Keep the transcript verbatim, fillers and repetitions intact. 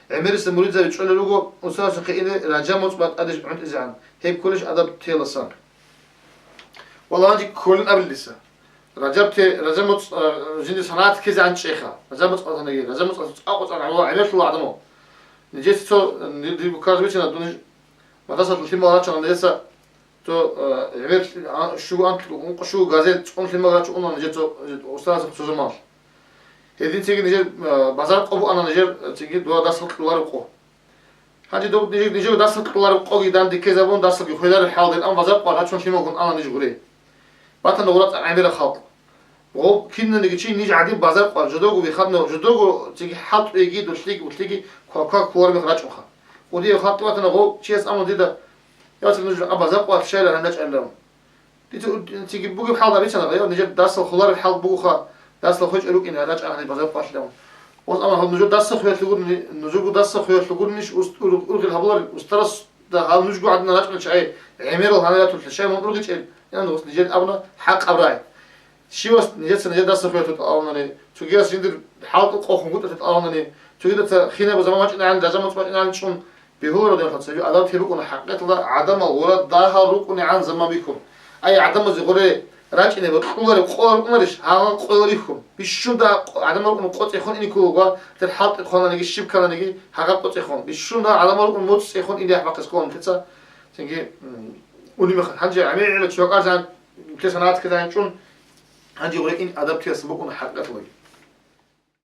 ГӀемериса муридзаби чӀолел руго, устарасухъе ине Ражаб моцӀ батӀадеш гӀунтӀизегӀан, гьеб кколищ адаб теласан. Валлагь, гьанже кколин абилиса. Ражаб те-, Ражаб моцӀ, а, жинди санагӀат ккезегӀан чӀеха. Ражаб моцӀ батанаги, Ражаб моцӀ цӀакъ-цӀакъ гӀемерлъула гӀадамал. Нижеца цо, ни-, дир буккараб бицина, дун иж мадрасалъул лъимал рачана, нижеца цо, а, гӀемер, а, щугу анкь, ункъо щугу газет, цӀун лъимал рачун уна нижеца цо, устарасухъе цо заман. Гьединцеги нижер, а, базар къо буана нижер, цеги дова дарсал кьолареб къо. Гьанже доб нижер, нижер дарсал кьолареб къоги данде ккезабун, дарсалги хвелареб хӀалдин, амма базар къо рачун лъималгун ана ниж гъуре. Батана гъура цӀакъ гӀемерал халкъ. Гъов кинаниги чи ниж гӀадин базар къо, жодого вихаднав, жодого цеги хӀалтӀуеги, долъиги, улъиги кваква кколареб мех рачӀунха. Кьудияв халкъ батана гъов чияс амун дида, я, цин нуж а базар къо щайилан гьанна чӀалилан. Дица у-, циги бугеб хӀал абицана, гъайо, нижер дарсал хвелареб хӀал бугоха, дарсал хвечӀо рукӀине рачӀа гьаниб базар къвалъилан. Ос ана гьаб нужер дарсал хвелалъугурни, нужерго дарсал хвелалъугурнищ уст-, ур-, ургъел гьабулареб, устарасда гьал нужго гӀадина рачӀунел чагӀи гӀемерал гьанай ратулъа, щай мун ургъичӀел, ян ос нижер абуна хӀакъаб рагӀи. Щивас нижеца нижер дарсал хвелалъутӀа абунани, цогияс жиндир хӀалтӀу къохун гутӀалъутӀа абунани, цогидаца хинаб заман бачӀинегӀан, Ражаб моцӀ бачӀинегӀан чӀун, Бегьуларо, динхъа цеби адаб те букӀуна хӀакъикъаталда гӀадамал гъура дагьал рукӀунегӀан заман бихьун. Ай, гӀадамазе гъуре рачӀине ва кьулареб къола рукӀунарищ, гьагъан къола рихьун. Бищун дагь къо-, гӀадамал рукӀуна къоцӀехун ине кколого, тер хӀалтӀи хъвананиги, щиб ккананиги, гьагъаб къоцӀехун. Бищун дагь гӀадамал рукӀуна моцӀ цӀехун ине ахӀмахъес кколан теца, цинги, м, уни мехалъ. Гьанже гӀемер гӀела чуякъарзан, те санагӀат ккезегӀан чӀун, гьанже гъуре ин адаб теясун букӀуна хӀакъикъаталдаги.